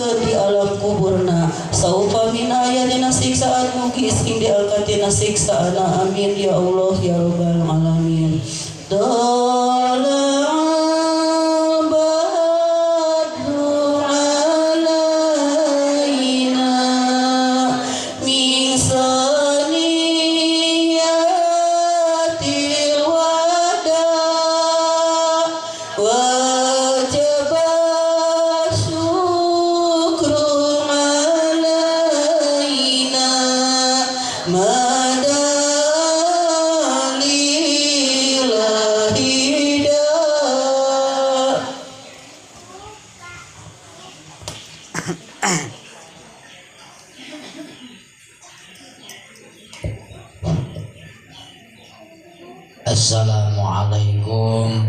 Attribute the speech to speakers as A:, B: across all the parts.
A: disiksakeun di alam kuburna saupamina aya dina siksaan mugi sing diangkat tina siksaana amin ya Allah ya rabbal alamin.
B: Assalamualaikum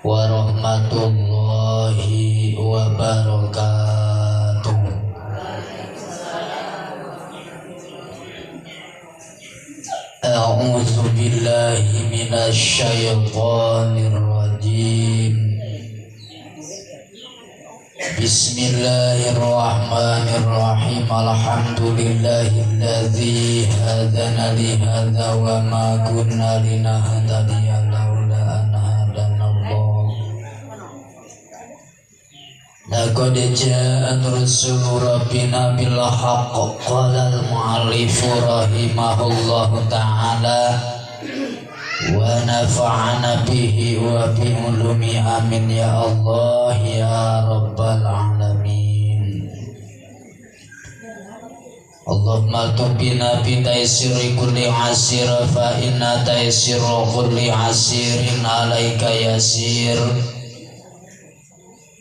B: warahmatullahi wabarakatuh. A'udzu billahi minasy syaithanir rajim. Bismillahirrahmanirrahim. Alhamdulillahilladzi hadana li hadza wa ma kunna linahtadiya laula an hadanallah. Laqad ja'at rusulu rabbina bil haqq qala al mu'allifu rahimahullahu ta'ala wa nafa'ana bihi wa bi ulumi amin ya Allah ya rabbal alamin. Allahumma tubina bi taysiri kulli asir fa inna taysira kulli asirin alaika yasir.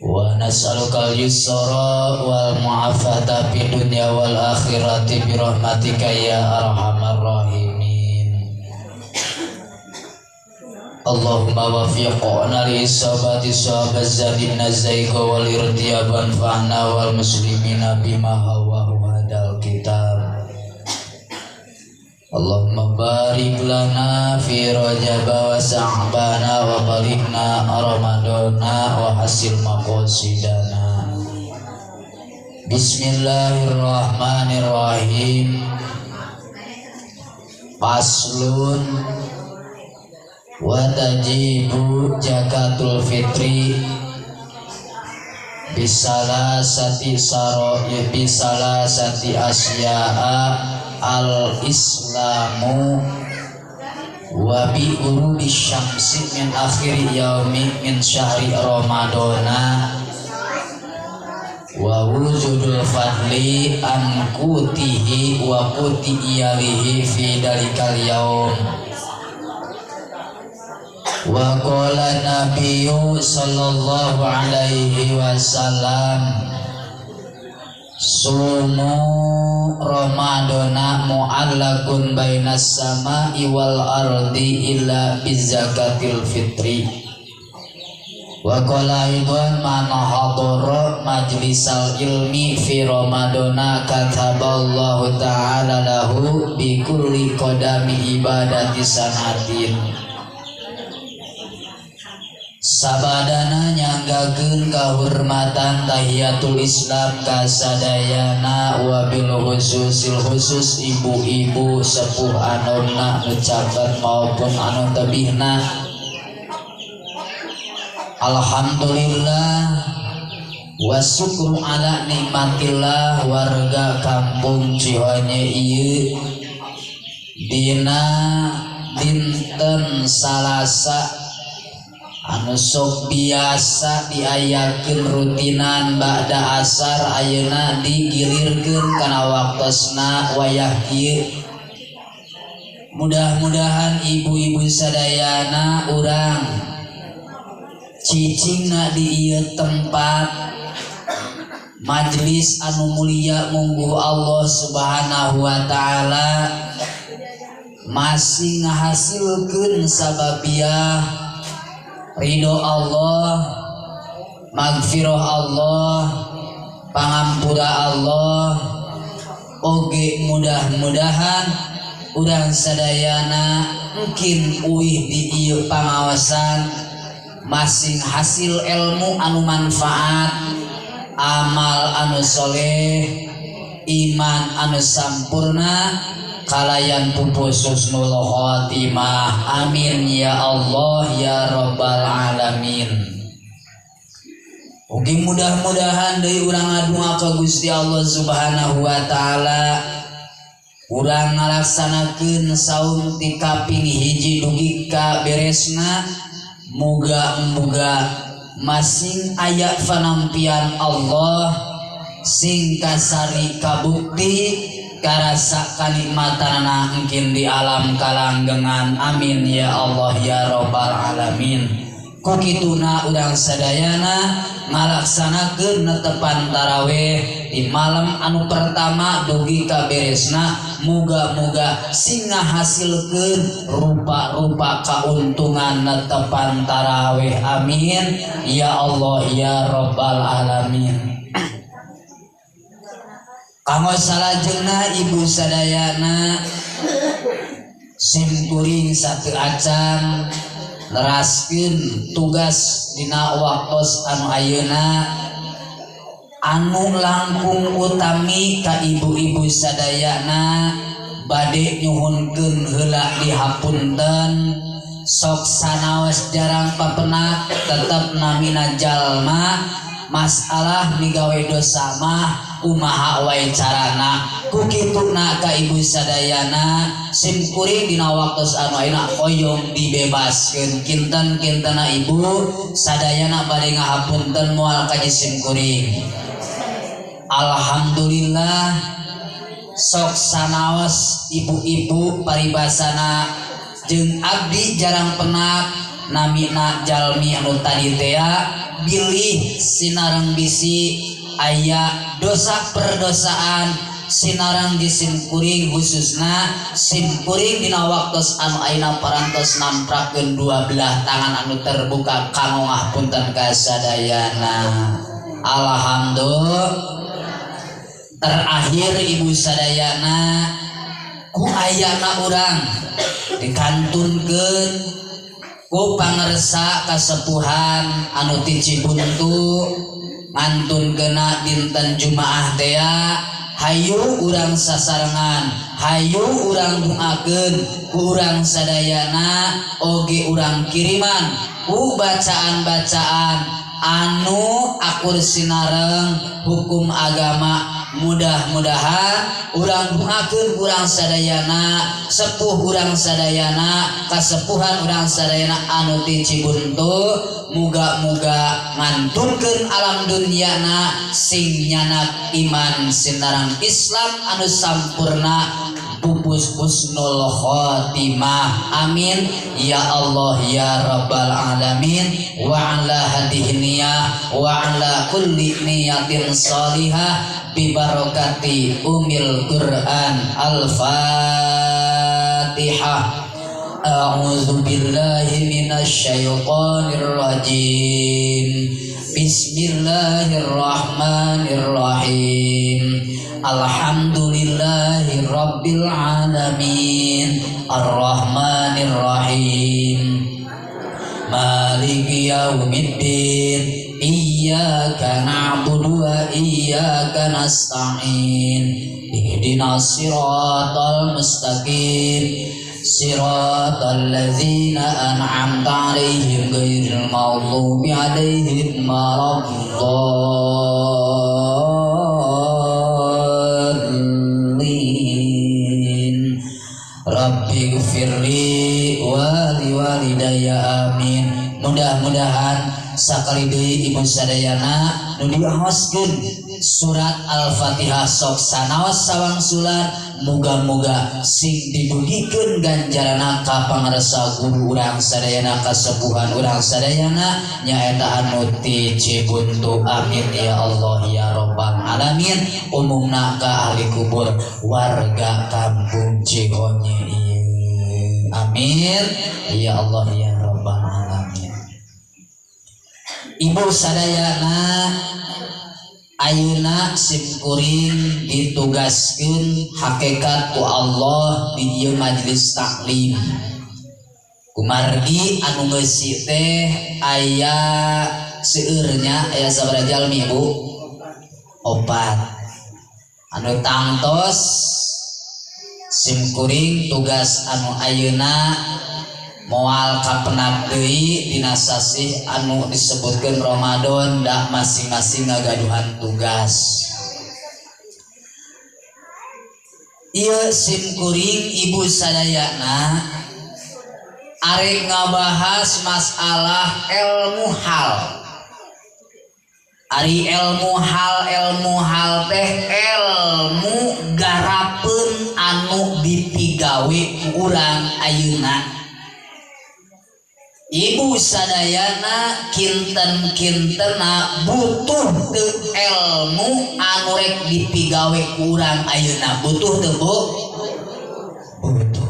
B: Wa nas'aluka al-yusra wal mu'afata fid dunya wal akhirati bi rahmatika ya arhamar rahimin. Allahumma wafiqna li isabati sahabaz zadin nazaiqa wal irtiyab anfa'na wal muslimina bima hawahu hadal kitab. Allahumma barik lana fi Rajab wa Sa'bana wa balighna Ramadana wa hasil maqasidana. Bismillahirrahmanirrahim. Faslun wa tajibu zakatul fitri bisalasati saro'i bisalasati asya'a al islamu wa bi urubi syamsi min akhiri yaumi min syahri ramadana wa wujudul fadli an qutihi wa quti iyalihi fi dalikal yaum. Wa qala nabiyyu sallallahu alaihi wasallam sumu ramadana mu'allaqun bainas sama'i wal ardi illa bizakatil fitri. Wa qala aidan man hadara majlisal ilmi fi ramadana kataballahu ta'ala lahu bi kulli qadami ibadati sanatin. Sabadana nyanggakeun kahormatan tahiyatul Islam kasadayana wabil khususil khusus ibu-ibu sepuh anomna nu caket maupun anu tebihna. Alhamdulillah wa syukru ala nikmatillah warga kampung Cihonye ieu dina dinten Salasa anu sok biasa diayakeun rutinan ba'da asar ayeuna digilirkeun kana waktosna wayah ieu. Mudah-mudahan ibu-ibu sadayana urang cicingna di ieu tempat majelis anu mulia mungguh Allah Subhanahu wa taala masih ngahasilkeun sababiah ridho Allah, magfirah Allah, pangampura Allah. Oge mudah-mudahan urang sadayana mungkin uih di ieu pangawasan masing hasil ilmu anu manfaat amal anu soleh, iman anu sampurna, kalayan pupus husnul khotimah. Amin ya Allah ya Rabbal alamin. Ugi mudah-mudahan deui urang ngadua ka Gusti Allah Subhanahu wa taala, urang ngalaksanakeun saum ti kaping hiji dugi ka beresna, muga-muga masing aya panampian Allah sing kasari kabukti karasa kanikmatanana engkin di alam kalanggengan. Amin ya Allah ya Rabbal alamin. Ku kituna urang sadayana ngalaksanakeun netepan tarawih di malam anu pertama dugi ka beresna, muga-muga sing ngahasilkeun rupa-rupa kauntungan netepan tarawih. Amin ya Allah ya Rabbal alamin. Kanggo salajengna ibu sadayana, sim kuring satu acan neraskeun tugas dina waktos anu ayeuna anu langkung utami ka ibu-ibu sadayana, bade nyuhunkeun heula dihapunten sok sanaos jarang papenak tetep namina jalma, masalah migawe dosa mah kumaha wae carana. Ku kituna ka ibu sadayana, sim kuring dina waktos anu ayeuna hoyong dibebaskeun. Kinten-kintena ibu sadayana bade ngahapunten moal ka sim kuring. Alhamdulillah sok sanaos ibu-ibu paribasana jeung abdi jarang penak namina jalmi anu tadi tea bilih sinareng bisi aya dosa perdosaan sinareng di simkuring, khususna simkuring dina waktos anu ayeuna parantos namprakeun dua belah tangan anu terbuka kanggo ngapunten ka sadayana. Alhamdulillah. Terakhir ibu sadayana, ku ayana urang dikantunkeun ku pangersa kasepuhan anu ti Cibuntu ngantunkeuna dinten Jumaah tea, hayu urang sasarengan, hayu urang doakeun ku urang sadayana, oge urang kiriman ku bacaan-bacaan anu akur sinareng hukum agama. Mudah-mudahan urang doakeun urang sadayana, sepuh urang sadayana, kasepuhan urang sadayana anu ti Cibuntu, muga-muga ngantunkeun alam dunyana sing nyanak iman sinareng Islam anu sampurna, pupus husnul khotimah. Amin ya Allah ya Rabbal alamin. Wa ala hadhihi niyah wa ala kulli niyatin salihah bi barakati umil Quran. Al-Fatihah. A'udzu billahi minasyaitonir rajim. Bismillahirrahmanirrahim. Alhamdulillahi rabbil alamin. Arrahmanir rahim. Maliki yaumiddin. Iyyaka na'budu wa iyyaka nasta'in. Ihdinas siratal mustaqim. Siratal ladzina an'amta 'alaihim ghairil maghdubi 'alaihim waladdallin. Rabbighfirli wa liwalidayya amin. Mudah-mudahan sakali deui ibu sadayana nu diaoskeun surat Al-Fatihah sok sanaos sawangsulan, muga-muga sing didugikeun ganjarana ka pangarsa guru urang sadayana, kasepuhan urang sadayana nyaeta anu ti Cibuntu. Amin ya Allah ya Rabbal alamin. Umumna ka ahli kubur warga kampung Cihonye ieu. Amin ya Allah ya Rabbal alamin. Ibu sadayana ayeuna simkuring ditugaskeun hakikat ku Allah di ieu majelis taklim. Kumargi anu ngeusi teh aya seueurnya aya sabaraha jalmi Bu? 4 anu tangtos simkuring tugas anu ayeuna moal kapenak deui dina sasih anu disebutkeun Ramadan dah masing-masing ngagaduhan tugas. Ieu simkuring ibu sadayana arek ngabahas masalah ilmu hal. Ari ilmu hal teh ilmu garapeun anu dipigawe ku urang ayeuna. Ibu sadayana kinten-kintena butuh teu ilmu anu rek dipigawe ku urang ayeuna, butuh teu Bu? Butuh.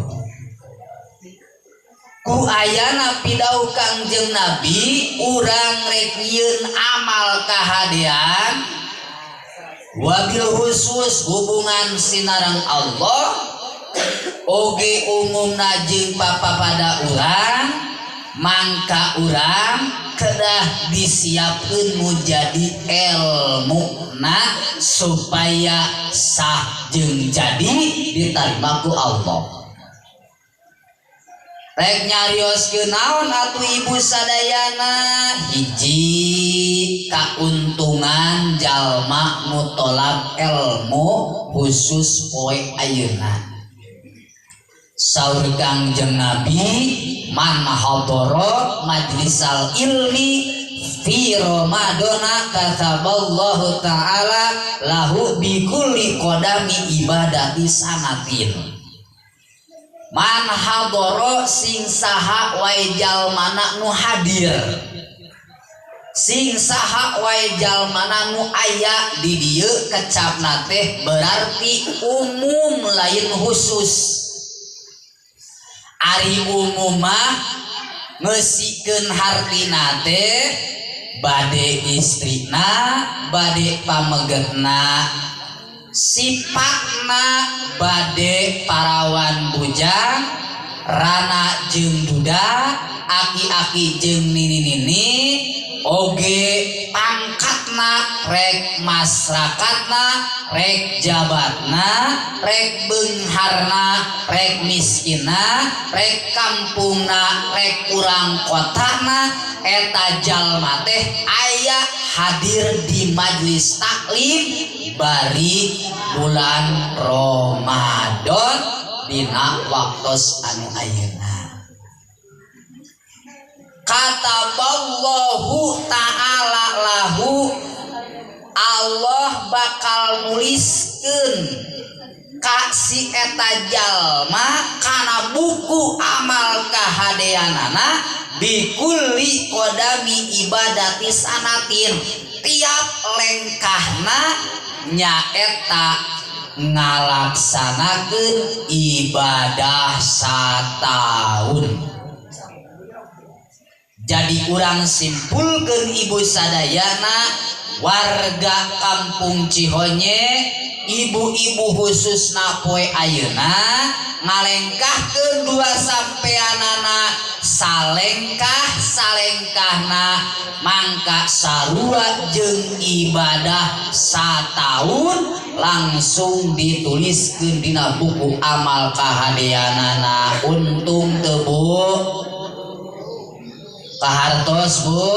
B: Ku ayana pidauh Kangjeng Nabi urang rek nyieun amal kahadean wabil khusus hubungan sinareng Allah oge umumna jeung papapada urang, mangka urang kedah disiapkeun nu jadi elmuna supaya sah jeung jadi ditarima ku Allah. Rek nyarioskeun naon atuh ibu sadayana? Hiji, kauntungan jalma nu tolak ilmu khusus poe ayeuna. Saur Kangjeng Nabi, man hadara majlisal ilmi fi Ramadana kataballahu ta'ala lahu bikulli qadami ibadati sanatin. Man hadara sing saha wae jalmana nu hadir, sing saha wae jalmana nu aya di dieu kecapna teh berarti umum lain khusus. Ari umum mah ngeusikeun hartina teh bade istrina, bade pamegetna, sifatna bade parawan bujang, rana jeung duda, aki-aki jeung nini-nini, oge pangkatna rek masrakatna rek jabatna rek beungharna rek miskinna rek kampungna rek urang kotana, eta jalma teh aya hadir di majelis taklim bari bulan Ramadan dina waktos anu ayeuna. Kataballahu ta'ala lahu, Allah bakal nuliskeun ka si eta jalma kana buku amal kahadeanana bikulli qadami ibadati sanatin, tiap lengkahna nyaeta ngalaksanakeun ibadah sataun. Jadi urang simpulkeun ibu sadayana warga kampung Cihonye, ibu-ibu khususna poe ayeuna ngalengkahkeun dua sampeanana salengkah salengkahna mangka sarua jeung ibadah sataun langsung dituliskeun dina buku amal kahadeanana. Untung teu Bu? Kahartos Bu?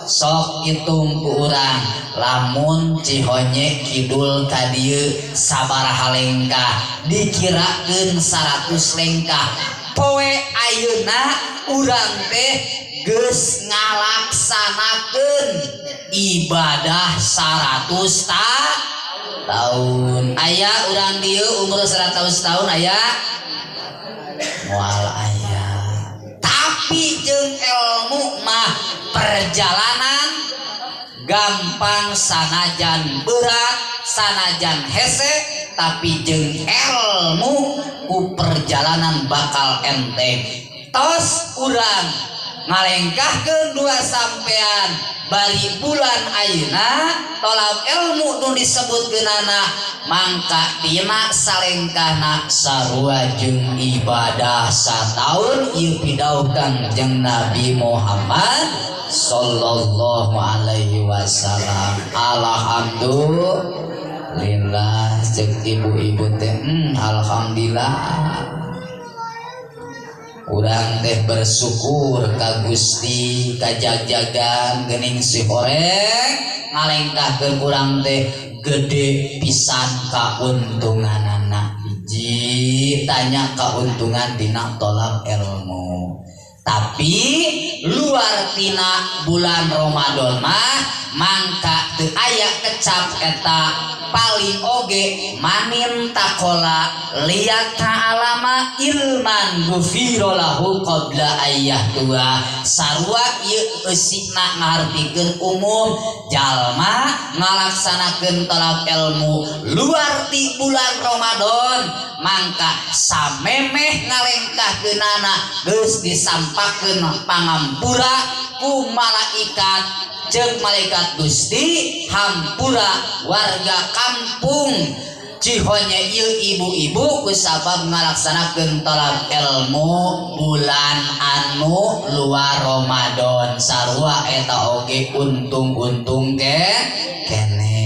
B: Sok hitung ku urang lamun Cihonye kidul ka dieu sabaraha lengkah, dikirakeun 100 lengkah. Poe ayeuna urang teh geus ngalaksanakeun ibadah 100 tahun. Aya urang dieu umur 100 tahun aya? Moal aya. Tapi jeung ilmu mah perjalanan gampang sanajan berat sanajan hese, tapi jeung ilmu ku perjalanan bakal enteng. Tos urang Ngalengkahkeun dua sampean bari bulan ayeuna tolab ilmu nu disebutkeunana mangka tina salengkahna sarua jeung ibadah sataun ieu pidauh Kangjeng Nabi Muhammad sallallahu alaihi wasallam. Alhamdulillah cek ibu-ibu teh alhamdulillah urang teh bersyukur ka Gusti kajagjagan geuning si horeng ngalengkahkeun urang teh gede pisan kauntunganana. Hiji tanya kauntungan dina tolab ilmu. Tapi luar tina bulan Ramadan mah mangka teu aya kecap eta paling oge manin takola liat ta'alama ilman gufiro lahu qabla ayyah tua. Sarua ieu eusina ngahartikeun umum jalma ngalaksanakeun tolab ilmu luar ti bulan Ramadan mangka samemeh ngalengkahkeunana geus disampakeun pangampura ku malaikat. Ceuk malaikat Gusti hampura warga kampung Cihonye ieu ibu-ibu kusabab ngalaksanakeun tolab ilmu bulan anu luar Ramadan. Sarua eta oge untung-untung kene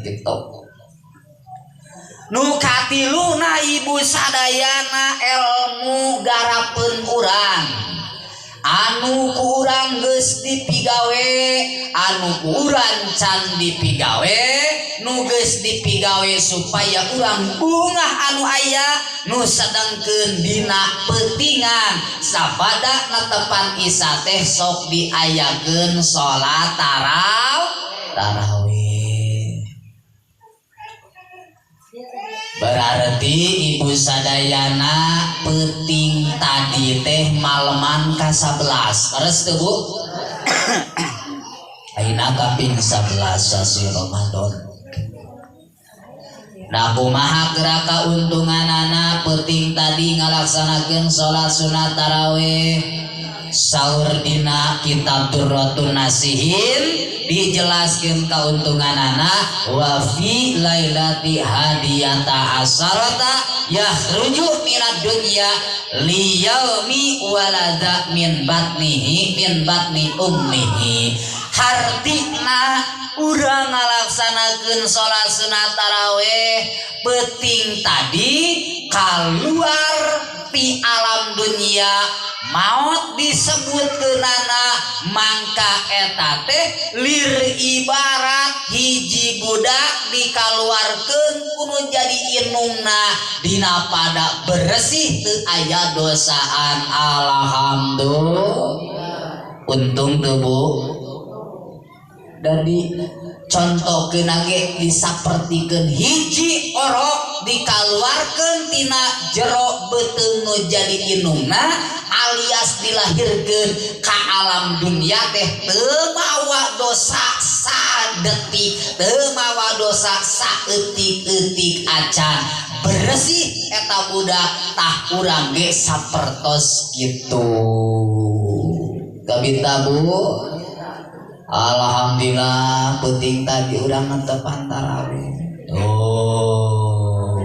B: gitu. Nu katiluna ibu sadayana ilmu garapeun urang anu ku urang geus dipigawe, anu ku urang can dipigawe, nu geus dipigawe supaya urang bungah anu aya nu sedengkeun dina peutingan sabada netepan isa teh sok diayakeun salat tarawih. Berarti ibu sadayana peuting tadi teh maleman ka 11. Terus teu Bu? Ayeuna kaping 11 sasi Ramadan. Nah kumaha geura kauntunganana peuting tadi ngalaksanakeun salat sunat tarawih. Saur dina kitab Durratun Nasihin dijelaskeun kauntunganana wa fi lailati hadiyata asarata yakhruju minad dunya liyaumi walada min batnihi min batni ummihi. Hartina urang ngalaksanakeun salat sunat tarawih peuting tadi kaluar ti alam dunia maot disebutkeunana mangka eta teh lir ibarat hiji budak dikaluarkeun kudu jadi inungna dina pada beresih teu aya dosaan. Alhamdulillah. Untung teu Bu. Dari contohkeun ge disapertikeun hiji orok dikaluarkeun tina jero beuteung nu jadi inungna alias dilahirkeun ka alam dunia teh teu mawa dosa sadetik, teu mawa dosa saeutik-eutik acan. Beresih eta budak tah urang ge sapertos kitu. Kabita Bu? Alhamdulillah peuting tadi urang netepan tarawih. Oh.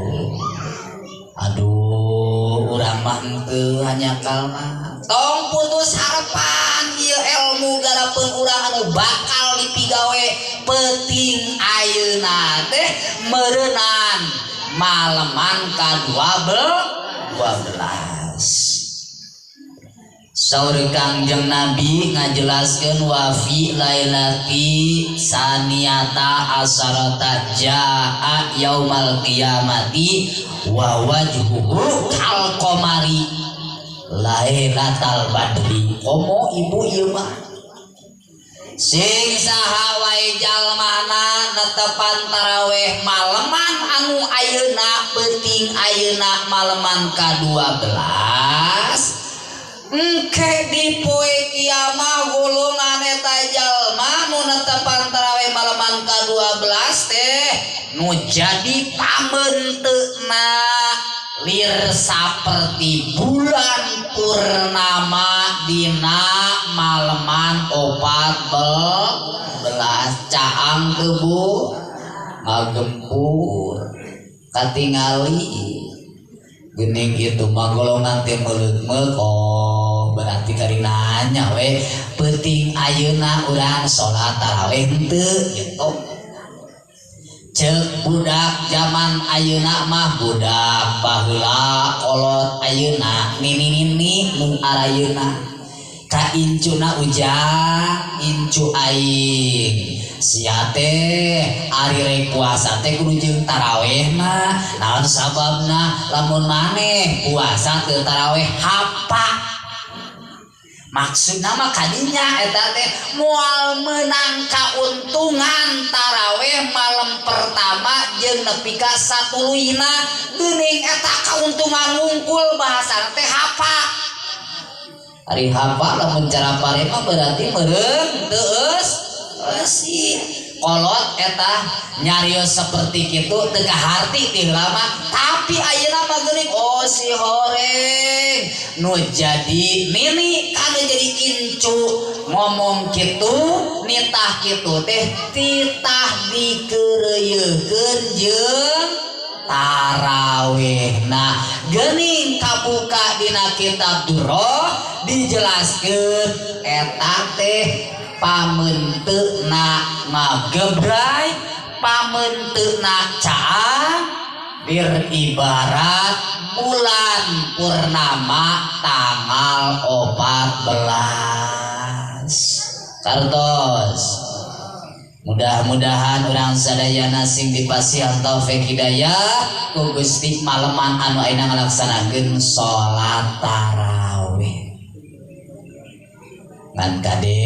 B: Aduh, urang mah henteu hanyakalna. Tong putus harapan ieu ilmu garapeun urang anu bakal dipigawe peuting ayeuna teh meureunnan maleman ka 12. Saur Kangjeng Nabi ngajelaskeun wa fi lailati saniyata asarata jaa yaumal qiyamati wa wajhuhu kal qamari lailatal badri. Komo ibu ieu mah sing saha wae jalmana netepan taraweh maleman anu ayeuna peuting ayeuna maleman ka 12 engke di poe kiamah golongan eta jalma nu netepan tarawih maleman ka 12 teh nu jadi pamenteuna lir saperti bulan purnama dina maleman 14 caang teu Bu ngagempur katingali geuning kitu mah golongan teh meuleuk-meuk oh berarti kari nanya we peuting ayeuna urang salat tarawih henteu gitu. Ceuk budak zaman ayeuna mah budak baheula kolot ayeuna nini-nini nu arayeuna ka incuna ujang incu aing sia teh ari rek puasa teh kudu jeung tarawehna naon sababna lamun maneh puasa teu taraweh hapa maksudna mah kadinya eta teh moal meunang kauntungan taraweh malam pertama jeung nepi ka satuluyna geuning eta kauntungan wungkul bahasana teh hapa ari hapa lamun cara pare mah berarti meureun teu eusi kolot eta nyarios seperti kitu teu kaharti ti heula mah tapi ayeuna mah geuning oh si horeng nu jadi nini kanu jadi incu ngomong kitu nitah kitu teh titah dikeureuyekeun jeung tarawih. Nah geuning kabuka dina kitab Durrah dijelaskeun eta teh pamenteuna ngagebray pamenteuna caang bir ibarat bulan purnama tanggal 14 kartos. Mudah-mudahan urang sadayana sing dipasihan taufik hidayah ku Gusti maleman anu ayeuna ngalaksanakeun salat tarawih. Ngan kade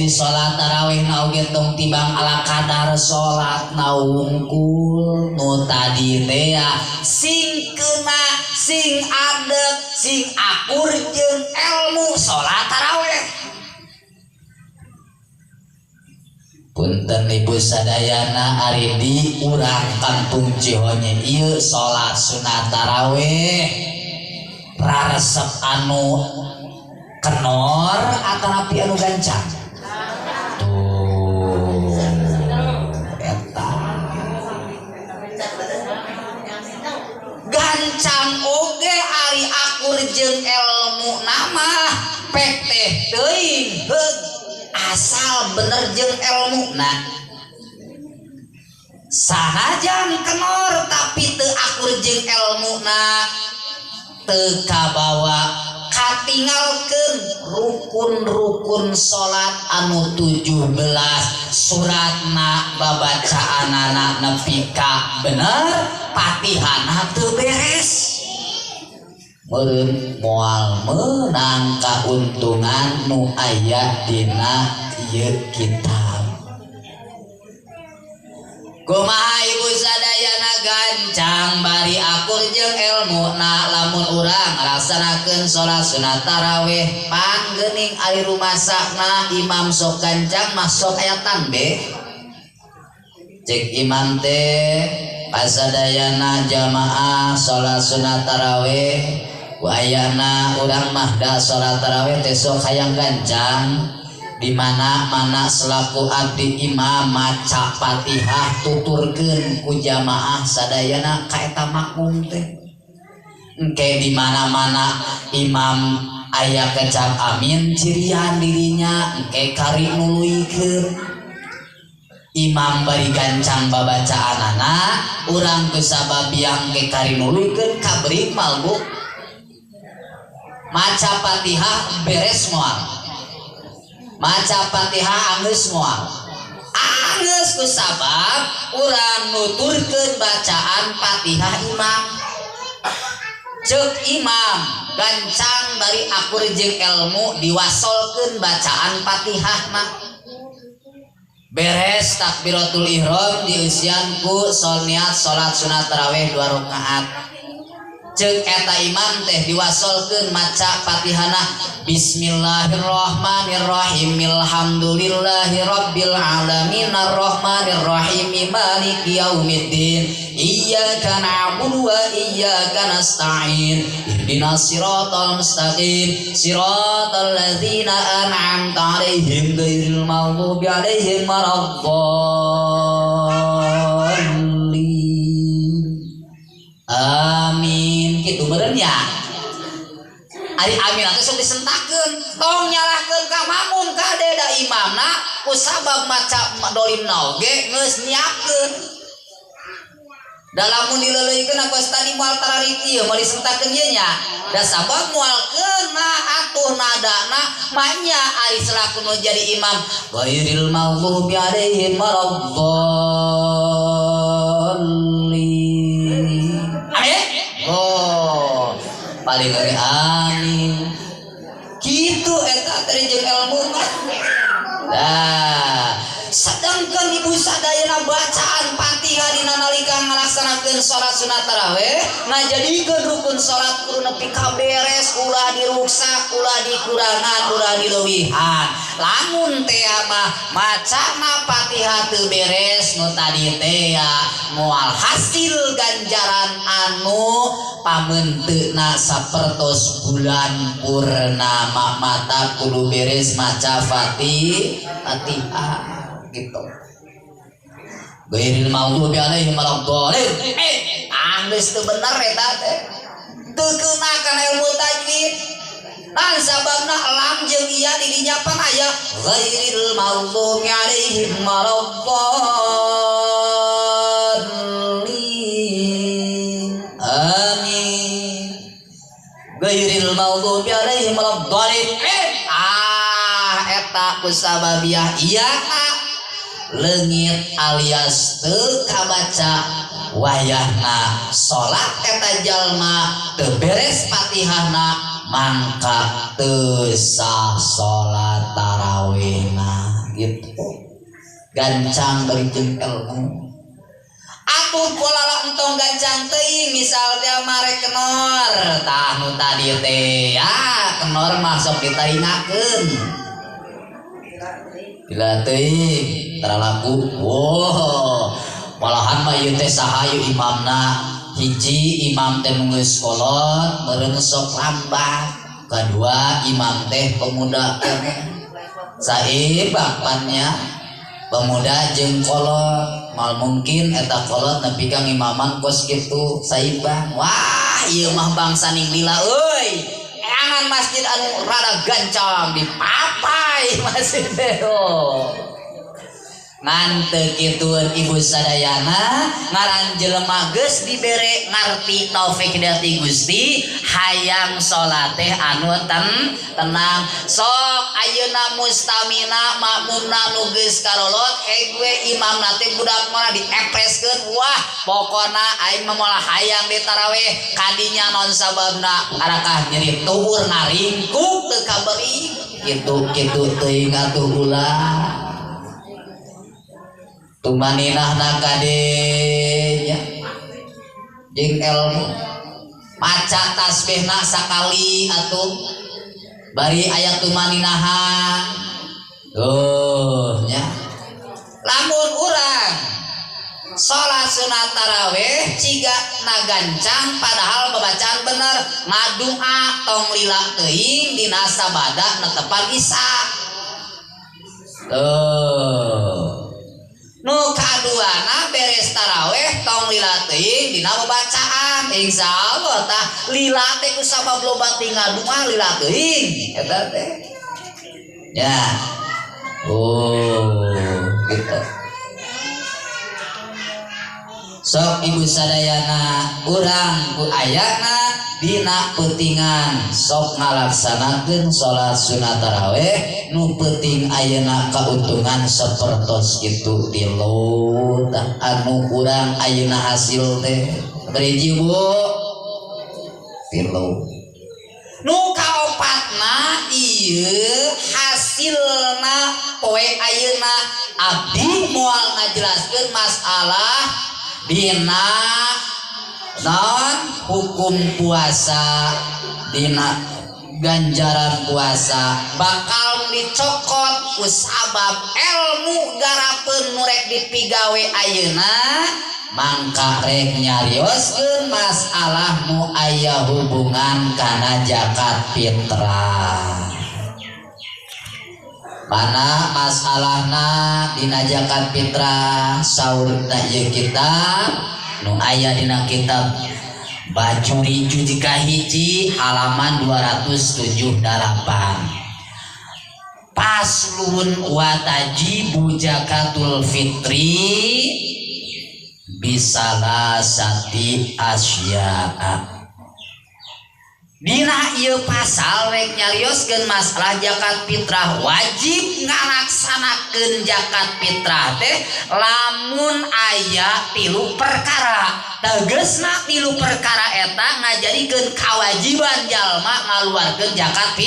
B: di salat tarawih na oge tong tibang ala kadar salat na wungkul nu tadi teh sing kena sing adeg sing akur jeung ilmu salat tarawih. Punten ibu sadayana ari di urang kampung Cihonye ieu salat sunat tarawih raresep anu kenor atanapi anu gancang tuh eta gancang oge ari akur jeung ilmu nama pek teh teuing heug asal bener jeung ilmu nah sanajan kenor tapi teu akur jeung ilmu na teu kabawa katingalkeun rukun-rukun salat anu 17 suratna babacaanana nepi ka bener patihana teu beres meureun moal meunang kauntungan nu aya dina ieu kitab. Kumaha ibu sadayana gancang bari akur jeung ilmu na lamun urang ngalaksanakeun salat sunat tarawih pan geuning ari rumasakna imam sok gancang mah sok aya tanbe cek imam teh pasadayana jamaah salat sunat tarawih wayana urang mah da salat tarawih teh sok hayang gancang di mana-mana selaku abdi imam maca Fatihah tuturkeun ku jamaah sadayana ka eta makmum teh. Engke di mana-mana imam aya kecap amin cirian dirinya engke kari nuluykeun. Imam bari gancang babacaanana urang ku sabab yang ke kari nuluykeun kabrik mal bu. Maca Fatihah beres moal. Maca Fatihah anggeus moal. Anggeus ku sabab urang nuturkeun bacaan Fatihah imam. Ceuk imam gancang bari akur jeung ilmu diwasolkeun bacaan Fatihah mah. Beres takbiratul ihram dieusian ku sol niat salat sunat tarawih 2 rakaat. Ceuk eta imam teh diwasolkeun maca Fatihana Bismillahirrahmanirrahim alhamdulillahirabbil alamin arrahmanirrahim maliki yaumiddin iyyaka na'budu wa iyyaka nasta'in ihdinas siratal mustaqim siratal ladzina an'amta 'alaihim ghairil maghdubi 'alaihim waladdallin. Amin. Kitu meureun nya. Ari amin atuh sok disentakeun, tong nyalahkeun ka makmum kade da imamna ku sabab maca dolimna oge geus nyiapkeun. Da lamun dileuleuykeun kos tadi moal tararik ieu moal disentakeun ieu nya. Da sabab moal keuna atuh nadana manya ari selaku nu jadi imam ghairil maghdubi alaihim waladdallin. Amin. Oh, paling lagi amin. Gitu eta teh jeung ilmu mah. Nah, sedangkan ibu sadayana bacaan Fatihah dina nalika ngalaksanakeun salat sunat tarawih ngajadikeun rukun salat kudu nepi ka beres, ulah diruksak, ulah dikurangan, ulah dileuwihan. Lamun teh mah macana Fatihah teu beres nu tadi teh moal hasil ganjaran anu pamenteuna sapertos bulan purnama mata kudu beres maca Fatihah gitu. Ghairil maghdubi alaihim waladdallin. Anggeus teu bener eta teh. Teu keuna kana ilmu tajwid. Lan sababna lam jeung iya di dinya pan aya ghairil maghdubi alaihim waladdallin. Amin. Ghairil maghdubi alaihim waladdallin. Ah eta ku sababiah iya leungit alias teu kabaca wayahna salat eta jalma teu beres Fatihahna mangka teu sah salat tarawihna gitu. Gancang bari jeung ilmu. Atuh pola entong gancang teuing misal teh mare kenor tah nu tadi teh ah kenor mah sok ditaringakeun. Bila teuing taralaku wow malahan mah ieu teh saha ieu imamna hiji imam teh nu geus kolot meureun sok lambat kadua imam teh pemuda keneh saibah pannya pemuda jeung kolot mal mungkin eta kolot nepi ka ngimaman kos kitu saibah wah ieu mah bangsa ning lila euy eangan masjid anu rada gancang dipapai masjid teh. Ngan teu kitueun ibu sadayana ngaran jelema geus dibere ngarti taufik hidayah ti Gusti hayang salat teh anu tenang sok ayeuna mustamina makmumna nu geus karolot heg we imamna teh budak mana diepreskeun wah pokona aing mah moal hayang di tarawih kadinya naon sababna arakah nyeri tuur ngaringkuk teu kabeurik kitu-kitu teuing atuh ulah tumaninahna kade nya jeung ilmu maca tasbihna sakali atuh bari aya tumaninahan tuh nya lamun urang salat sunat tarawih ciga nagancang padahal babacaan bener ngadua tong lila teuing dina sabada netepan isya tuh. Nu kaduana beres taraweh tong lila teuing dina babacaan insyaallah tah lila teh ku sabab loba ti ngadua lila teuing eta teh ya oh gitu. Sok ibu sadayana urang ku ayana dina peutingan sok ngalaksanakeun salat sunat taraweh nu peuting ayeuna kauntungan sapertos kitu tilu tah anu urang ayeuna hasil teh beriji Bu tilu nu kaopatna ieu hasilna poe ayeuna abdi moal ngajelaskeun masalah dina Non hukum puasa dina ganjaran puasa bakal dicokot ku sabab ilmu garapeun nu rek dipigawe ayeuna mangka rek nyarioskeun masalah nu aya hubungan kana zakat fitrah. Mana masalahna dina zakat fitrah saurna ieu kitab nu aya dina kitab Bajuri juz kahiji halaman 278. Paslun wa tajibu zakatul fitri bisalasati asya'a. Dina ieu pasal rek nyarioskeun masalah zakat fitrah wajib ngalaksanakeun zakat fitrah teh lamun aya tilu perkara. Tegesna tilu perkara eta ngajadikeun kawajiban jalma ngaluarkeun zakat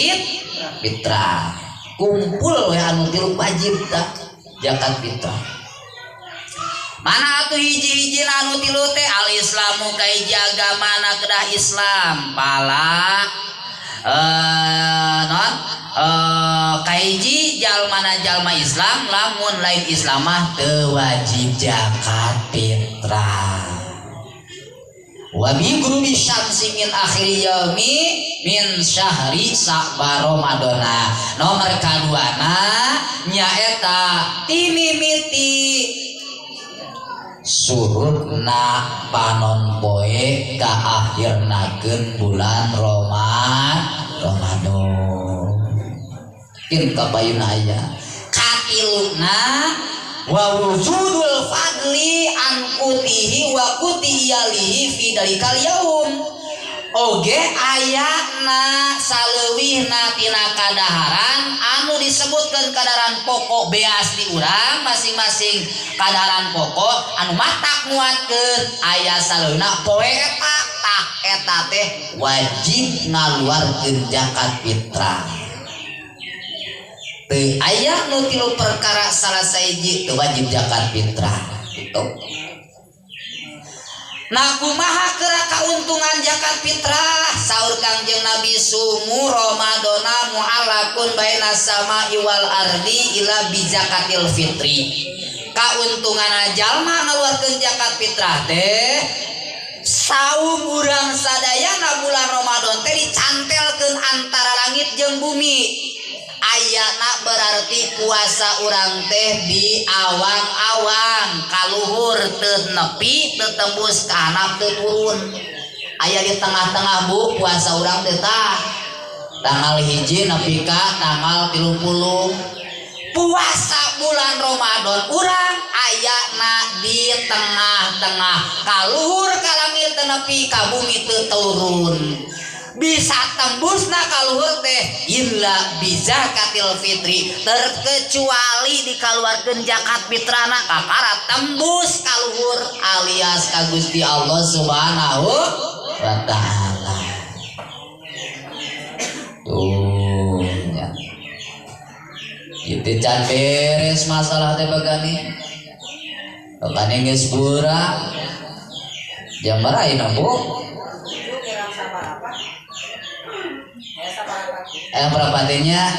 B: fitrah. Kumpul we anu tilu wajib tah zakat fitrah. Mana atuh hiji-hiji anu tilu teh al Islamu kahiji agamana kedah Islam pala non kahiji jalmana jalma Islam lamun lain Islam mah teu wajib zakat fitrah. Wa bi ghurubi syamsi min akhiri yaumi min syahri Sa'ban Ramadana. Nomor kaduana nyaeta timimiti surutna panon poe ka akhirnakeun bulan Ramadan. Kin kabayuna aya. Katiluna wa wujudul fadli an qutihi wa quti iyalihi fi dalikal yaum. Oge ayana saleuwihna tina kadaharan anu disebutkeun kadaharan pokok beas di urang masing-masing kadaharan pokok anu matak nguatkeun aya saleuwihna poe eta tah eta teh wajib ngaluarkeun zakat fitrah. Teu aya nu tilu perkara salah sahiji teu wajib zakat fitrah gitu. Nah kumaha geura kauntungan zakat fitrah saur Kangjeng Nabi sumu Ramadana mu'allakun baina sama'i wal ardi ila bizakatil fitri. Kauntungan jalma ngaluarkeun zakat fitrah teh saum urang sadayana bulan Ramadan teh dicantelkeun antara langit jeung bumi. Ayana berarti puasa urang teh di awang-awang kaluhur teu nepi teu tembus ka handap teu turun. Aya di tengah-tengah bu puasa urang teh tah tanggal 1 nepi ka tanggal 30. Puasa bulan Ramadan urang ayana di tengah-tengah kaluhur ka langit teu nepi ka bumi teu turun. Bisa tembusna kaluhur teh illa bizakatil fitri terkecuali dikaluarkeun zakat fitrana kakara tembus kaluhur alias ka Gusti Allah Subhanahu wa taala. Tuh ya. Itu can beres masalah teh bagani. Bagani geus burak. Jam baraha Bu? Berapatnya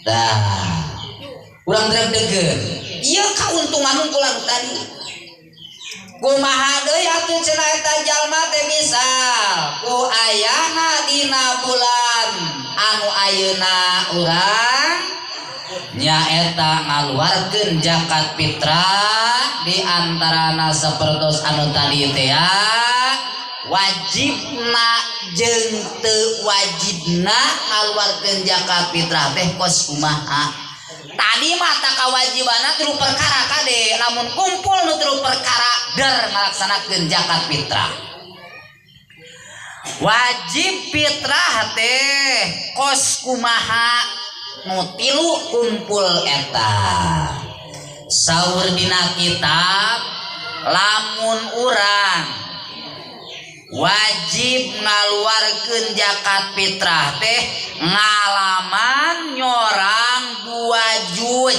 B: dah kurang deg-degan iya kauntungan ungkulan tadi kumaha deui atuh cenah eta jalma teh misal ku ayana dina bulan anu ayeuna urang nyaeta ngaluarkeun zakat fitrah di antarana sapertos anu tadi teh wajibna jeung teu wajibna ngaluarkeun zakat fitrah teh kos kumaha. Tadi mah tak kawajibana tilu perkara kade lamun kumpul nu tilu perkara der ngalaksanakeun zakat fitrah. Wajib fitrah teh kos kumaha nu tilu kumpul eta. Saur dina kitab lamun urang wajib ngaluarkeun zakat fitrah teh ngalaman nyorang 2 juj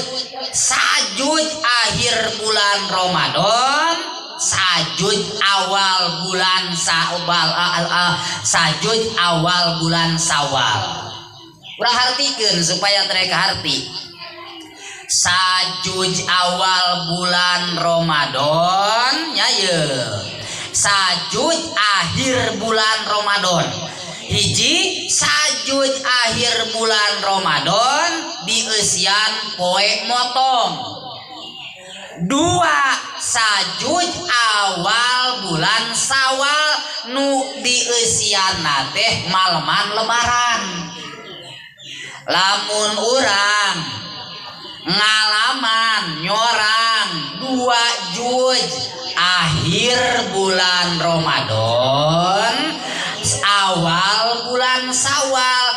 B: sajuj akhir bulan Ramadan Sajuj awal bulan Sawal, sajuj awal bulan Sawal. Urang hartikeun supaya mereka harti. Sajuj awal bulan Ramadan nya ye. Sajuj akhir bulan Ramadan. Hiji sajuj akhir bulan Ramadan dieusian poe motong. Dua sajuj awal bulan Sawal nu dieusianna teh maleman lebaran. Lamun urang ngalaman nyorang dua juj akhir bulan Ramadan awal bulan Sawal,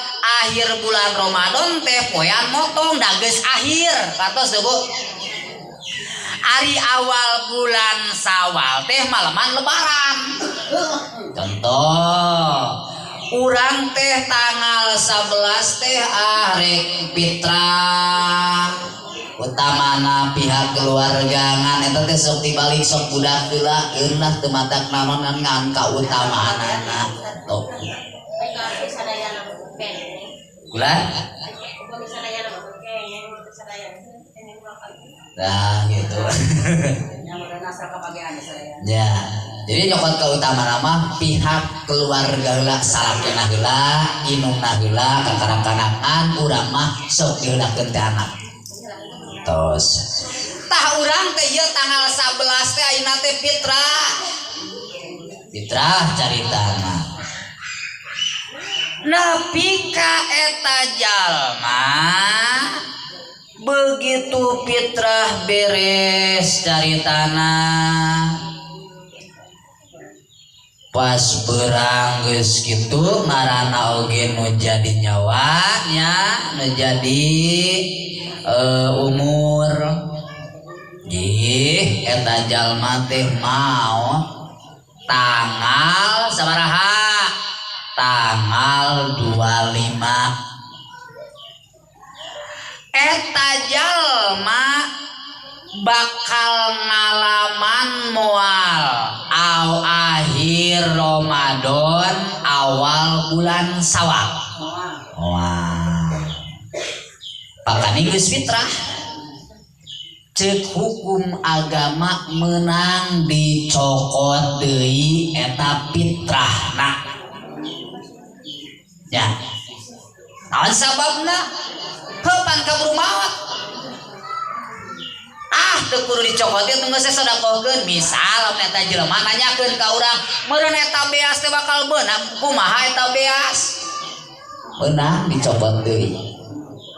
B: akhir bulan Ramadan teh poean motong da geus akhir katos teu Bu. Ari awal bulan Sawal teh maleman lebaran. Contoh urang teh tanggal 11 teh rek fitrah utamana pihak keluarga ngan eta teh sok dibalik sok budak heula keun lah teu matak naon ngan kautamaanana tok. Bulan? Nah gitu. Ya, jadi nyokot keutamaan mah pihak keluarga heula salakina heula, inungna heula, kakarang-karangan urang mah sok diheulakeun teh anak. Tos. Tah urang teh ieu tanggal 11 teh ayeuna teh fitrah. Fitrah caritana. Nepi ka eta jalma begitu fitrah beres caritana pas berang geus kitu ngaranna oge nu jadi nyawa nya nu jadi umur jih eta jalma teh maot tanggal sabaraha tanggal 25 eta jalma bakal ngalaman moal au akhir Ramadan awal bulan Sawal. Moal. Pakani geus fitrah. Ceuk hukum agama menang dicokot deui eta fitrahna. Ya. Naon sababna? Heuh pan kaburu maot. Ah teu kudu dicokot teh geus sedekahkeun. Misal eta jelema nanyakeun ka urang, meureun eta beas teh bakal beunang, kumaha eta beas? Beunang dicokot deui.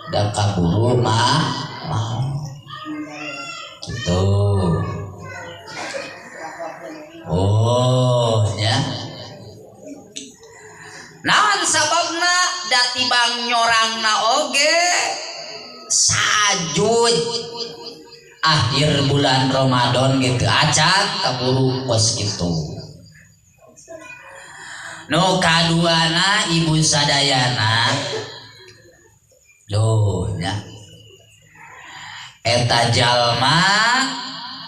B: Da kaburu mah maot. Gitu. Oh, ya. Naon sababna da tibang nyorangna oge sajuj akhir bulan Ramadan gitu acan kaburu kos gitu. Nu kaduana ibu sadayana duh nya eta jalma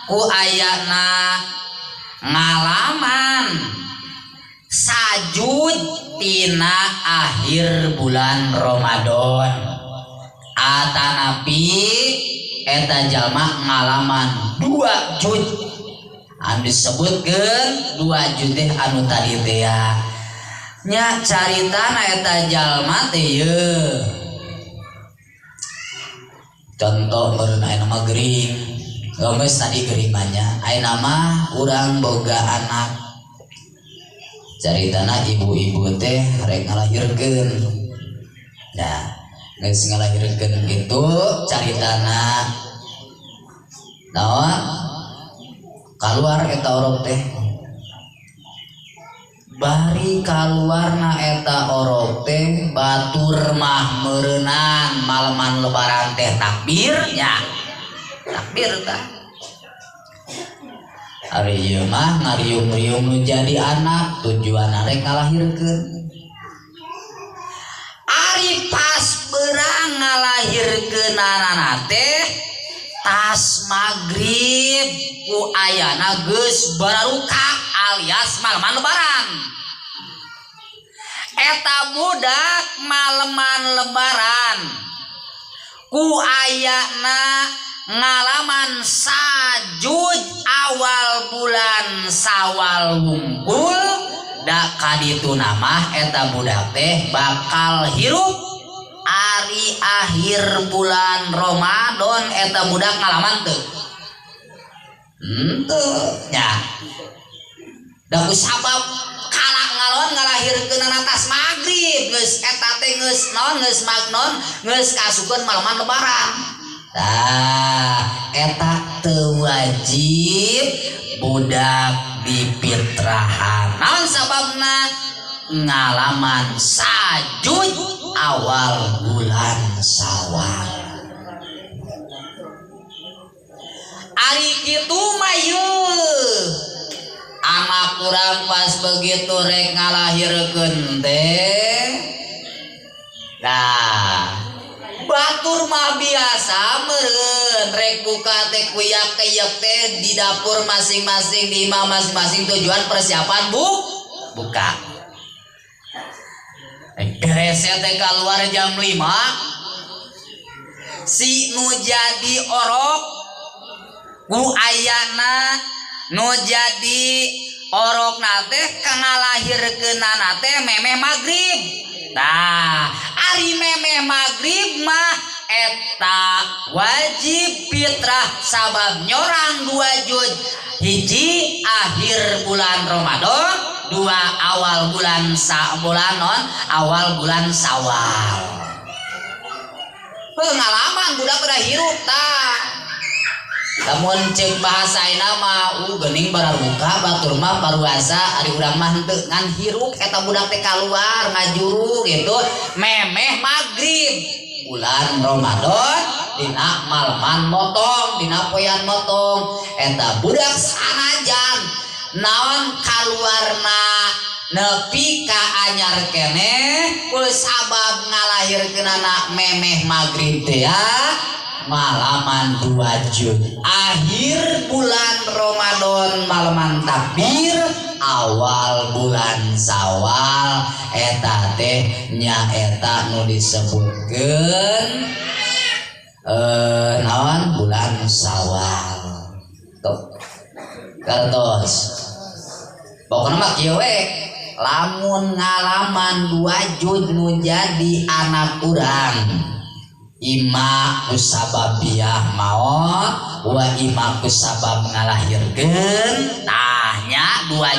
B: ku ayana ngalaman sajuj tina akhir bulan Ramadan atanapi eta jalma ngalaman dua juj anu disebutkeun dua juj teh anu tadi teh nya caritana eta jalma teh ye contoh meureun aya nama gering geus tadi gering mah nya aya nama urang boga anak caritana ibu-ibu teh rek ngalahirkeun nah geus ngalahirkeun kitu caritana naon kaluar eta orok teh bari kaluarna eta orok teh batur mah meureunan maleman lebaran teh takbir nya takbir tah ari ieu mah ngariung-riung nu jadi anak tujuanna rek ngalahirkeun ari pas berang ngalahirkeunana teh Tas magrib ku ayana geus bararukak alias malaman lebaran. Eta budak maleman lebaran ku ayana ngalaman sajuj awal bulan Sawal wungkul da kaditu namah eta budak teh bakal hirup ari akhir bulan Ramadan eta budak ngalaman teu henteu nya da ku sabab kala ngalon ngalahirkeun tas magrib geus eta teh geus naon geus magnon geus kasukeun malaman lebaran. Tah eta teu wajib budak dipitrahan. Naon sababna? Ngalaman sajuj awal bulan Sawal. Ari kitu mah yeuh anak urang pas begitu rek ngalahirkeun teh. Nah, batur mah biasa meureun rek buka teh kuyak keyek teh di dapur masing-masing di imah masing-masing tujuan persiapan buka. Beresnya teh keluar jam 5 si nu jadi orok ku ayana nu jadi orok na teh ngalahirkeunana teh memeh magrib. Tah ari memeh magrib mah eta wajib fitrah sabab nyorang dua juj, hiji akhir bulan Ramadan, dua awal bulan bulan non awal bulan Sawal. Pengalaman budak udah hirup tah. Lamun ceuk bahasa ayeuna mah geuning bararuka batur mah paruasa ari urang mah henteu ngan hirup eta budak teh kaluar ngajuru gitu memeh magrib bulan Ramadan dina malaman motong dina poean motong eta budak sanajan naon kaluarna nepi ka anyar keneh ku sabab ngalahirkeunana memeh magrib teh ya malaman dua juz akhir bulan Ramadan malaman takbir awal bulan Sawal eta teh nyaeta nu disebutkeun naon bulan Sawal. Tuh kartos pokona mah kieu we lamun ngalaman dua juz nu jadi anak urang ima kusababiah maot wa ima kusabab ngalahirkeun tah nya dua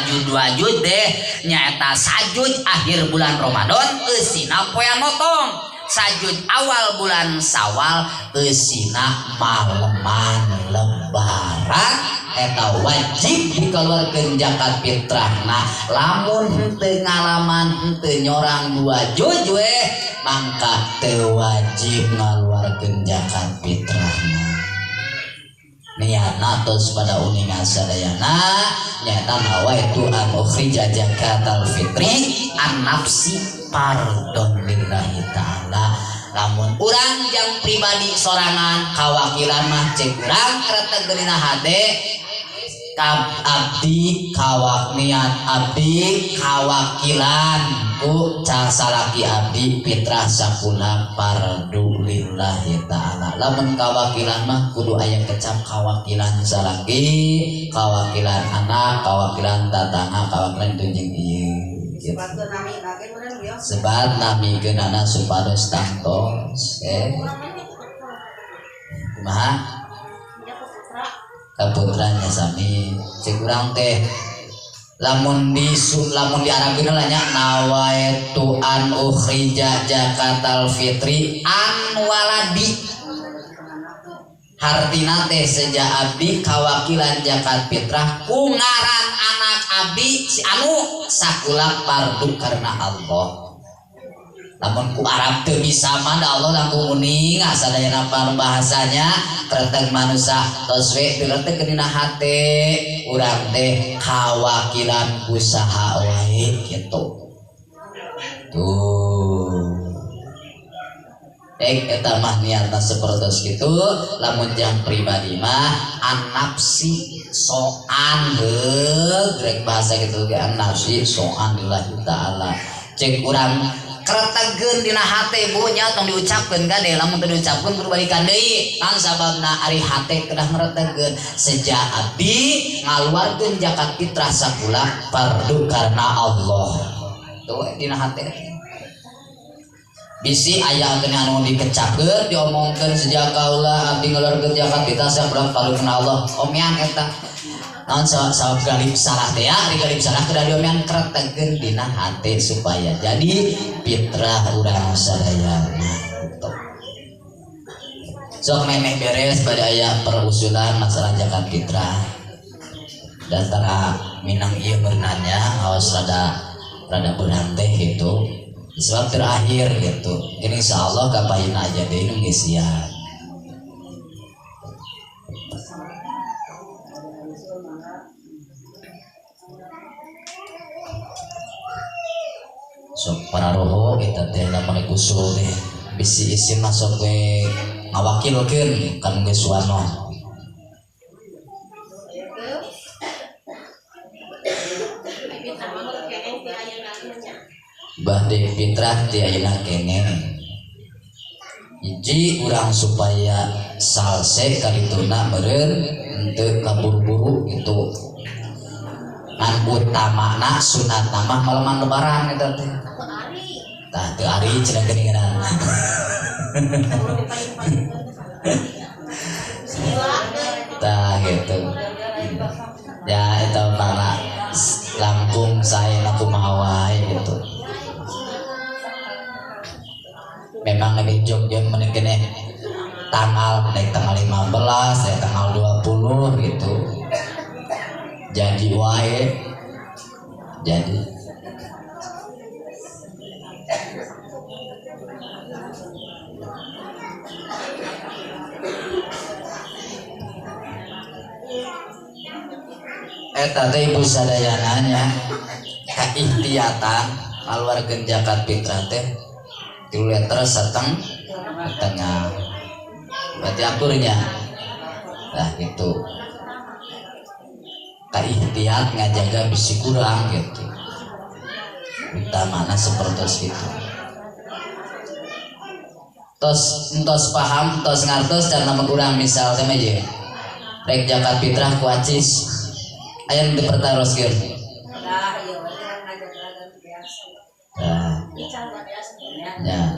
B: juz deh nyaeta sajuj akhir bulan Ramadan eusina poean motong, sajuj awal bulan Sawal eusina maleman lebaran eta wajib dikeluarkeun zakat fitrahna. Lamun henteu ngalaman henteu nyorang dua juz we mangka teu wajib ngaluarkeun zakat fitrahna. Niatna tos pada uningan sadayana nyaeta nawaitu an ukhrija zakatal fitri an nafsi pardon lillahi ta'ala. Lamun urang jang pribadi sorangan kawakilan mah cek urang kretek geunina hate abdi kawak niat abdi kawakilan ku salaki abdi fitrah sakula fardu lillahi ta'ala. Lamun kawakilan mah kudu aya kecap kawakilan salaki, kawakilan anak, kawakilan tatangga, kawakilan tunjing ieu. Sebat nami geunana supados tangtos kumaha kaputranya sami cek urang teh lamun disun lamun diarabkeun lah nya nawaitu an ukhrija zakatal fitri an waladi hartina teh seja abdi kawakilan zakat fitrah ku ngaran anak abdi si anu sakula fardu karena Allah. Lamun ku Arab teu bisa mah da Allah langkung uning sadayana bahasanya kreteg manusa tos we teu teh dina hate urang teh kawakilan ku saha wae kitu. Tuh. Eta mah niatna sapertos kitu lamun jang pribadi mah an-nafsi soan heuh rek bahasa kitu ge an-nafsi soan lillahi ta'ala. Cek urang kretegeun dina hate bu nya tong diucapkeun kade lamun teu diucapkeun kudu balikan deui kan sababna ari hate kedah ngretegeun seja abdi ngaluarkeun zakat fitrah sakulah fardu karena Allah tuh dina hate. Bisi aya kena anu dikecapkeun diomongkeun sejak kaula abdi ngaluarkeun zakat fitrah sakulah fardu karena Allah omean eta naon sabab galib salah teh ya ari galib salah kedah diomean kretegeun dina hate supaya jadi fitrah urang sadayana gitu. Sok memeh beres pada aya perusulan masalah zakat fitrah dan tara minang ieu meunanya awas rada rada beurang teh gitu sebab terakhir gitu. Ini insyaallah kapain aja deui nu geus siap. Sok para roho eta teh lamun usul teh bisi isin mah sok we ngawakilkeun kan geus wano. Bade fitrah ti ayeuna keneh. Hiji urang supaya salse kadituna meureun henteu kaburu-buru gitu. Ngan utamana sunatna mah malaman lebaran eta teh. Tah teu ari cenah geuningan. Tah gitu. Ya eta mah langkung saena kumaha wae gitu. Memang di Jogja mending tanggal naik tanggal 15, naik tanggal 20 gitu. Jadi wae. Jadi eta teh ibu sadayana nya kaihtiyatan ngaluarkeun zakat fitrah teh 3 liter setengah berarti akurnya nah gitu kaihtiyat ngajaga bisi kurang gitu utamana seperti itu tos entos paham tos ngartos dan nama kurang misal teh mah ye rek zakat fitrah ku acis aya nu dipertaroskeun ya.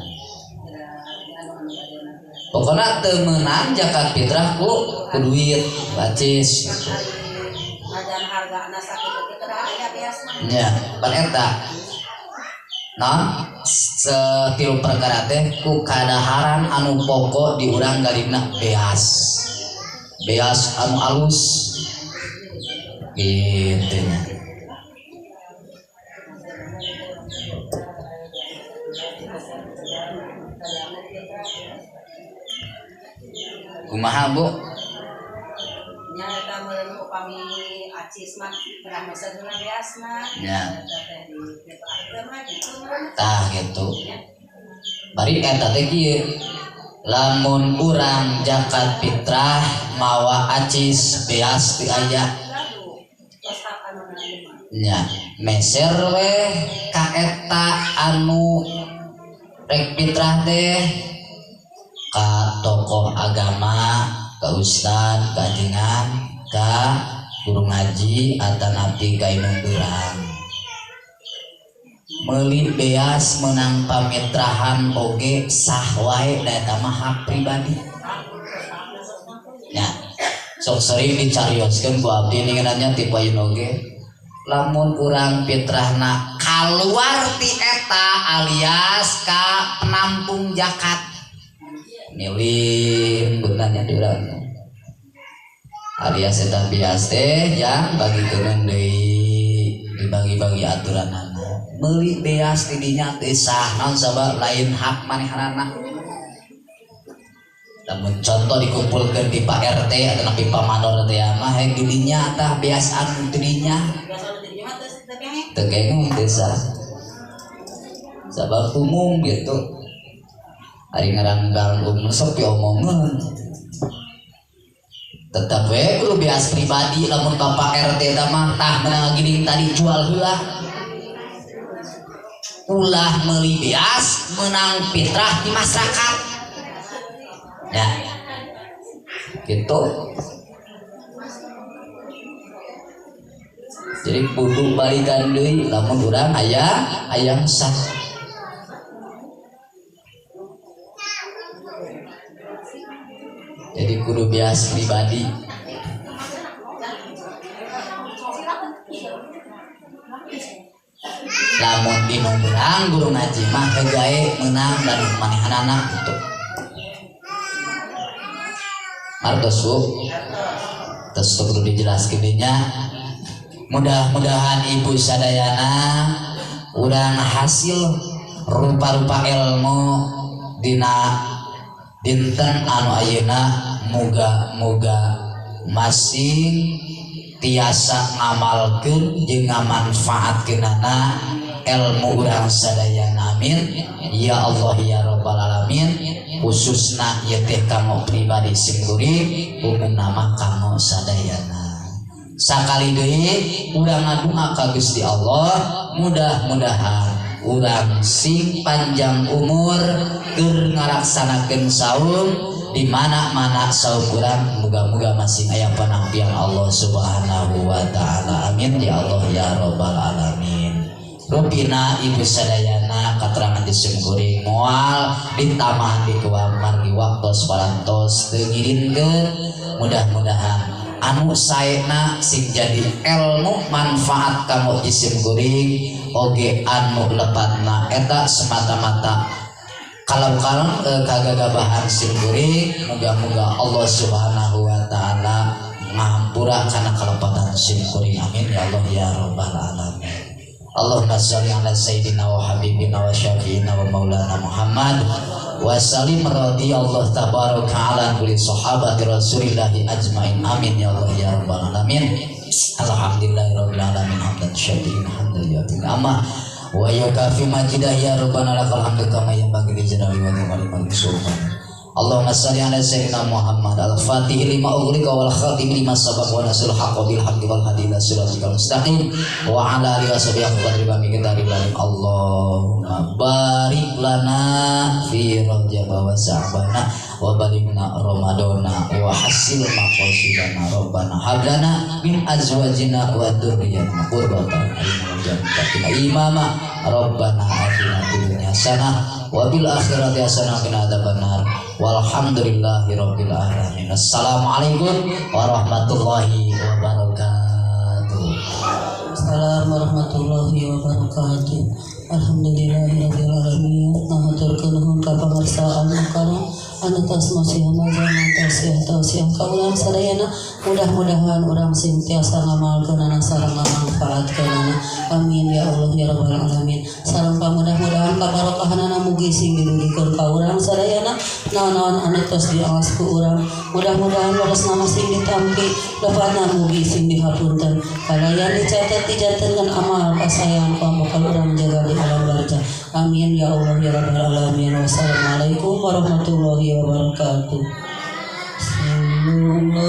B: Pokoknya teu meunang zakat fitrah ku duit acis. Ya, pan eta. Nah, setilu perkara teh ku kadaharan anu pokok di urang galibna beas. Beas anu alus. Gitu nya. Kumaha Bu?
C: Nya eta meureun upami acis mah gerah meser heula beasna.
B: Nya. Tah gitu. Bari eta teh kieu. Lamun urang zakat fitrah mawa acis beas teu aya. Nya, meser we ka eta anu rek fitrah teh ka tokoh agama, ka ustad, ka jengan, ka guru ngaji atanapi ka inung beurang. Meuli beas menang pamitrahan oge sah wae da eta mah hak pribadi. Nya, sok sering dicarioskeun ku abdi ningannya ti payun oge. Lamun urang fitrahna kaluar ti eta alias ka penampung zakat. Milim beunanya di urang alias eta bias teh jang bagikeun deui dibagi-bagi aturanana meuli beas di dinya teh sah naon sabab lain hak manehanana lamun contoh dikumpulkeun di Pak RT atau di Pak Mandor teh mah hek di dinya tah beas anu di dinya teu kenging teh sah sabab umum gitu. Ari ngaranggang sok diomongeun. Tetep we kudu bias pribadi lamun Bapak RT eta mah tah meunang giling tadi jual heula. Ulah meuli beas menang fitrah di masyarakat. Ya. Gitu. Jadi kudu balikan deui lamun urang aya hayang sah. Jadi kudu bias pribadi. Lamun dinu beurang guru ngaji mah hegae meunang dari manehanana gitu. Martos Bu. Terus kudu dijelaskeun nya. Mudah-mudahan ibu sadayana urang hasil rupa-rupa ilmu dina dinten anu ayeuna muga-muga masing tiasa ngamalkeun jeung ngamanfaatkeunana ilmu urang sadayana amin ya Allah ya rabbal alamin khususna ieu teh kanggo pribadi sing kuring umumna mah kanggo sadayana. Sakali deui urang ngadua ka Gusti Allah mudah-mudahan urang sing panjang umur keur ngalaksanakeun saum di mana-mana saum urang muga-muga masing aya panampian Allah Subhanahu wa taala amin ya Allah ya rabbal alamin. Rupina ibu sadayana katerangan disimkuring moal ditamahan di margi waktos parantos teu ngirinkeun mudah-mudahan anu saena sing jadi ilmu manfaat kanggo jisim kuring oge anu lepatna eta semata-mata kalau-kalau kagagabahan sim kuring muga-muga Allah Subhanahu wa taala ngahampura kana kalepatan sim kuring amin ya Allah ya rabbal alamin. Allahumma sholli ala sayyidina wa habibina wa syafi'ina wa maulana Muhammad wa salim radhiyallahu tabaraka ala kulli sahabati rasulillahi ajmain amin ya Allah ya rabbal alamin. Alhamdulillahirabbil alamin hamdan syakirin hamdan yatin amma wa yukafi majidah ya rabbana lakal hamdu kama yanbaghi li jalali wajhika wa sultan. Allahumma shalli ala sayyidina Muhammad al-fatih lima ughliqa wal khatim lima sabaq wa nasul haqqo bil haqqi wal hadi ila siratal mustaqim wa ala alihi washabihi qadri wa miqdari. Allahumma barik lana fi rajab wa sa'bana wa balighna ramadana wa hasil maqasidana rabbana hab lana min azwajina wa dzurriyyatina qurrata a'yun waj'alna imama rabbana atina fid dunya hasanah wa bil akhirati hasanah wa qina adzabannar. Walhamdulillahirabbil alamin. Assalamualaikum warahmatullahi wabarakatuh.
A: Assalamualaikum warahmatullahi wabarakatuh. Alhamdulillahirabbil alamin. Ngahaturkeun nuhun ka pangarsa anu karam anu tos masihan zaman tausiah tausiah ka urang sadayana. Mudah-mudahan urang sing tiasa ngamalkeunana sareng ngamanfaatkeunana. Amin ya Allah ya rabbal alamin. Sareng pamudah-mudahan kabarokahanana mugi sing didugikeun ka urang sadayana. Naon-naon anu tos diawas ku urang mudah-mudahan leresna sing ditampi lepatna mugi sing dihapunten. Kalayan dicatet dijantenkeun amal kasayan ku bakal urang jaga di alam barzah. Amin ya Allah ya rabbal alamin. Wassalamualaikum warahmatullahi wabarakatuh. Sallallahu